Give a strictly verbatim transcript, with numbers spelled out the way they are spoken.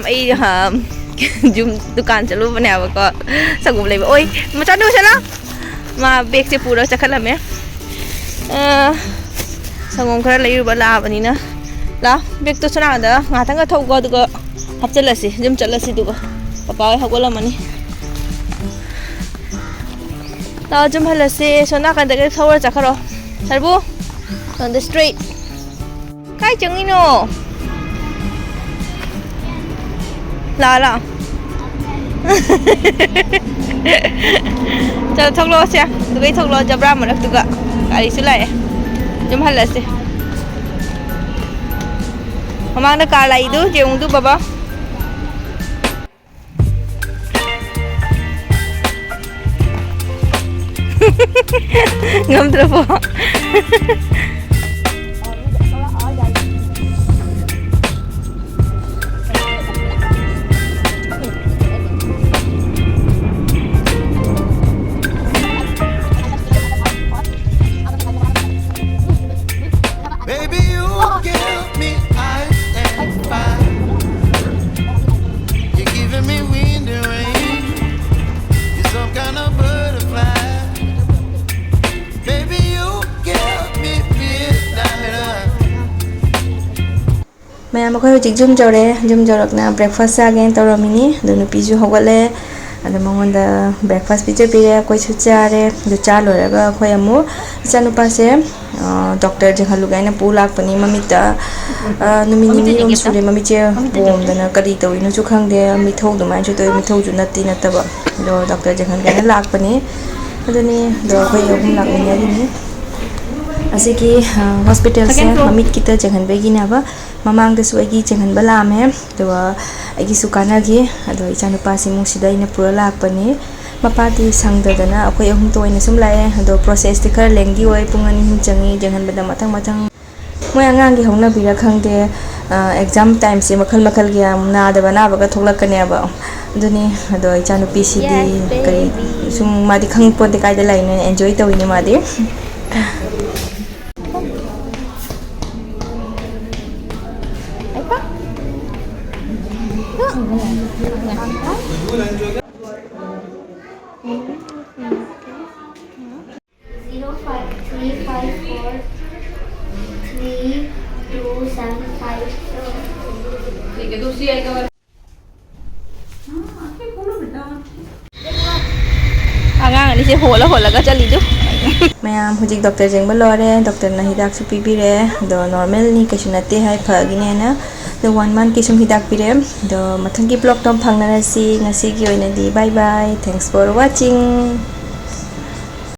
ꯑꯩ ꯌꯨꯝ ꯗꯨꯀꯥꯟ ꯆꯠꯂꯨꯕꯅꯦꯕꯀꯣ, ꯁꯪꯒꯣꯝ ꯂꯩꯕ꯫ ꯑꯣꯏ, ꯃꯆꯥꯅꯨ ꯁꯦ ꯂꯥꯎ꯫ ꯃꯥ ꯕꯦꯒꯁꯦ ꯄꯨꯔꯒ ꯆꯠꯈꯠꯂꯝꯃꯦ꯫ ꯑ, ꯁꯪꯒꯣꯝ ꯈꯔ ꯂꯩꯔꯨꯕ ꯂꯥꯛꯑꯕꯅꯤꯅ꯫ ꯂꯥꯎ, ꯕꯦꯒꯇꯣ ꯁꯣꯝ ꯅꯥꯀꯟꯗ ꯉꯥꯏꯍꯥꯛꯇꯪꯒ ꯊꯧꯀꯣ, ꯑꯗꯨꯒ ꯍꯥꯞꯆꯤꯜꯂꯁꯤ, ꯌꯨꯝ ꯆꯠꯂꯁꯤ꯫ ꯑꯗꯨꯒ ꯄꯄꯥ ꯍꯣꯏ ꯍꯧꯒꯠꯂꯝꯃꯅꯤ꯫ ꯂꯥꯛꯑꯣ, ꯌꯨꯝ ꯍꯜꯂꯁꯦ꯫ ꯁꯣꯝ ꯅꯥꯀꯟꯗꯒꯤ ꯊꯧꯔ ꯆꯠꯈ꯭ꯔꯣ꯫ ꯁꯔꯕꯨ, on the street꯫ ꯀꯥꯏ ꯆꯪꯉꯤꯅꯣ? ꯂꯥꯛꯑꯣ, ꯂꯥꯛꯑꯣ꯫ ꯆꯠꯂꯣ, ꯊꯣꯛꯂꯛꯑꯣꯁꯦ꯫ ꯑꯗꯨꯒꯩ ꯊꯣꯛꯂꯛꯑꯣ, ꯖꯕ꯭ꯔꯥ ꯃꯔꯛꯇꯨꯒ꯫ ꯒꯥꯔꯤꯁꯨ ꯂꯥꯛꯑꯦ꯫ ꯌꯨꯝ ꯍꯜꯂꯁꯦ꯫ ꯃꯃꯥꯡꯗ ꯀꯥꯔ ꯂꯥꯛꯏꯗꯨ ꯌꯦꯡꯉꯨꯗꯨ, ꯕꯕꯥ꯫ ꯉꯝꯗ꯭ꯔꯕꯣ? Baby, you give me ice and fire. You're giving me wind and rain. You're some kind of butterfly. Baby, you give me midnight oil. ꯃꯌꯥꯝ, ꯑꯩꯈꯣꯏ ꯍꯧꯖꯤꯛ ꯌꯨꯝ ꯌꯧꯔꯦ꯫ ꯌꯨꯝ ꯌꯧꯔꯛꯅ breakfast ꯆꯥꯒꯦꯅ ꯇꯧꯔꯝꯃꯤꯅꯤ꯫ ꯑꯗꯣ ꯅꯨꯄꯤꯁꯨ ꯍꯧꯒꯠꯂꯦ꯫ ꯑꯗꯣ ꯃꯉꯣꯟꯗ breakfast ꯄꯤꯖꯕꯤꯔꯦ꯫ ꯑꯩꯈꯣꯏꯁꯨ ꯆꯥꯔꯦ꯫ ꯑꯗꯨ ꯆꯥ ꯂꯣꯏꯔꯒ ꯑꯩꯈꯣꯏ ꯑꯃꯨꯛ ꯏꯆꯥꯅꯨꯄꯥꯁꯦ, ꯑ, doctor ꯌꯦꯡꯍꯜꯂꯨꯒꯦ ꯍꯥꯏꯅ ꯄꯨ ꯂꯥꯛꯄꯅꯤ꯫ ꯃꯃꯤꯠꯇ, ꯑ, ꯅꯨꯃꯤꯠ ꯅꯤꯅꯤ ꯑꯍꯨꯝ ꯁꯨꯔꯦ ꯃꯃꯤꯠꯁꯦ ꯄꯣꯝꯗꯅ, ꯀꯔꯤ ꯇꯧꯔꯤꯅꯣꯁꯨ ꯈꯪꯗꯦ꯫ ꯃꯤꯊꯧ ꯑꯗꯨꯃꯥꯏꯅꯁꯨ ꯇꯧꯋꯤ꯫ ꯃꯤꯊꯧꯁꯨ ꯅꯠꯇꯤ ꯅꯠꯇꯕ꯫ ꯑꯗꯣ doctor ꯌꯦꯡꯍꯟꯒꯦ ꯍꯥꯏꯅ ꯂꯥꯛꯄꯅꯤ꯫ ꯑꯗꯨꯅꯤ, ꯑꯗꯣ ꯑꯩꯈꯣꯏ ꯑꯍꯨꯝ ꯂꯥꯛꯃꯤꯟꯅꯔꯤꯅꯤ꯫ ꯑꯁꯤꯒꯤ, ꯑ, hospitalꯁꯦ ꯃꯃꯤꯠꯀꯤꯇ ꯌꯦꯡꯍꯟꯕꯒꯤꯅꯦꯕ꯫ ꯃꯃꯥꯡꯗꯁꯨ ꯑꯩꯒꯤ ꯌꯦꯡꯍꯟꯕ ꯂꯥꯛꯑꯝꯃꯦ꯫ ꯑꯗꯨꯒ ꯑꯩꯒꯤꯁꯨ ꯀꯥꯟꯅꯈꯤ꯫ ꯑꯗꯣ ꯏꯆꯥꯅꯨꯄꯥꯁꯤ ꯑꯃꯨꯛ ꯁꯤꯗ ꯑꯩꯅ ꯄꯨꯔ ꯂꯥꯛꯄꯅꯤ꯫ ꯃꯄꯥꯗꯤ ꯁꯪꯗꯗꯅ ꯑꯩꯈꯣꯏ ꯑꯍꯨꯝꯇ ꯑꯣꯏꯅ ꯁꯨꯝ ꯂꯥꯛꯑꯦ꯫ ꯑꯗꯣ processꯇꯤ ꯈꯔ lengthy ꯑꯣꯏ, ꯄꯨꯡ ꯑꯅꯤ ꯑꯍꯨꯝ ꯆꯪꯉꯤ ꯌꯦꯡꯍꯟꯕꯗ, ꯃꯊꯪ ꯃꯊꯪ꯫ ꯃꯣꯏ ꯑꯉꯥꯡꯒꯤ ꯍꯧꯅꯕꯤꯔ ꯈꯪꯗꯦ, ꯑ, exam timeꯁꯦ ꯃꯈꯜ ꯃꯈꯜꯒꯤ ꯌꯥꯝ ꯅꯥꯗꯕ ꯑꯅꯥꯕꯒ ꯊꯣꯛꯂꯛꯀꯅꯦꯕ꯫ ꯑꯗꯨꯅꯤ, ꯑꯗꯣ ꯏꯆꯥꯅꯨꯄꯤꯁꯤꯗꯤ ꯀꯔꯤ, ꯁꯨꯝ ꯃꯥꯗꯤ ꯈꯪꯄꯣꯟꯇꯦ ꯀꯥꯏꯗ ꯂꯥꯛꯏꯅꯣ, enjoy ꯇꯧꯏꯅꯦ ꯃꯥꯗꯤ꯫ ꯑꯩꯄꯥ! Zero five three five four three two seven five. ठीक है, दूसरी आई कवर। हाँ, आंखें खोलो बेटा। ꯑꯉꯥꯡ ꯑꯅꯤꯁꯦ ꯍꯣꯜꯂ ꯍꯣꯜꯂꯒ ꯆꯠꯂꯤꯗꯨ꯫ ꯃꯌꯥꯝ ꯍꯧꯖꯤꯛ ꯗꯣꯛꯇꯔ ꯌꯦꯡꯕ ꯂꯣꯏꯔꯦ꯫ ꯗꯣꯛꯇꯔꯅ ꯍꯤꯗꯥꯛꯁꯨ ꯄꯤꯕꯤꯔꯦ꯫ ꯑꯗꯣ ꯅꯣꯔꯃꯦꯜꯅꯤ, ꯀꯩꯁꯨ ꯅꯠꯇꯦ ꯍꯥꯏ, ꯐꯒꯤꯅꯦꯅ꯫ ꯑꯗꯣ ꯋꯥꯟ ꯃꯟꯊꯀꯤ ꯁꯨꯝ ꯍꯤꯗꯥꯛ ꯄꯤꯔꯦ꯫ ꯑꯗꯣ ꯃꯊꯪꯒꯤ ꯕ꯭ꯂꯣꯛꯇꯣ ꯐꯪꯅꯔꯁꯤ꯫ ꯉꯁꯤꯒꯤ ꯑꯣꯏꯅꯗꯤ bye bye, thanks for watching꯫